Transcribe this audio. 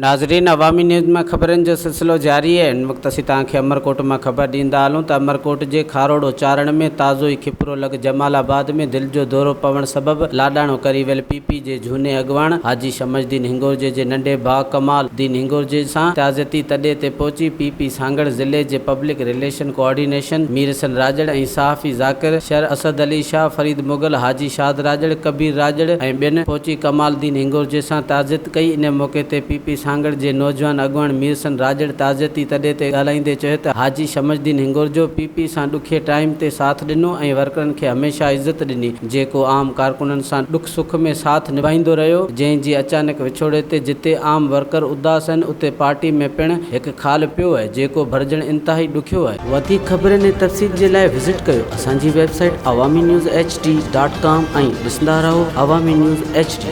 ناظرين عوامي نيوز مان خبرن جو سلسلو جاري آهي هن وقت اسين توهان کي امرڪوٽ مان خبر ڏيندا هلون ته امرڪوٽ جي کاروڙو چارڻ ۾ تازو ئي کپرو لڳ جمال آباد ۾ دل جو دورو پوڻ سبب لاڏاڻو ڪري ويل پي پي جي جهوني اڳواڻ حاجي شمس الدين هنگورجي جي ننڍي ڀاء ڪمال الدين هنگورجي سان تعزيتي تڏي تي پهچي پي پي سانگهڙ ضلعي جي public relation coordination Mir Hassan Rajar ۽ صحافي ذاڪر شر، اسد علي شاهه، فريد مغل، حاجي شاد راڄڙ، ڪبير راڄڙ ۽ ٻين پهچي ڪمال الدين هنگورجي سان تعزيت ڪئي. ان موقعي تي پي پي سانگهڙ جي نوجوان اڳواڻ ميرحسن راڄڙ تعزيتي تڏي تي ڳالهائيندي چيو ته حاجي شمس الدين هنگورجو پي پي سان ڏکي ٽائيم تي ساٿ ڏنو ۽ ورڪرن کي هميشه عزت ڏني جيڪو عام ڪارڪنن سان ڏک سک ۾ ساٿ نڀائيندو رهيو جنهن جي اچانڪ وڇوڙي تي جتي عام ورڪر اداس آهن اتي پارٽي ۾ پڻ هڪ خال پيو آهي جيڪو ڀرجڻ انتهائي ڏکيو آهي. وڌيڪ خبرن ۽ تفصيل جي لاء وزٽ ڪيو اسان جي website Awami news H D dot com ۽ ڏسندا رهو عوامي نيوز ايڇ ڊي.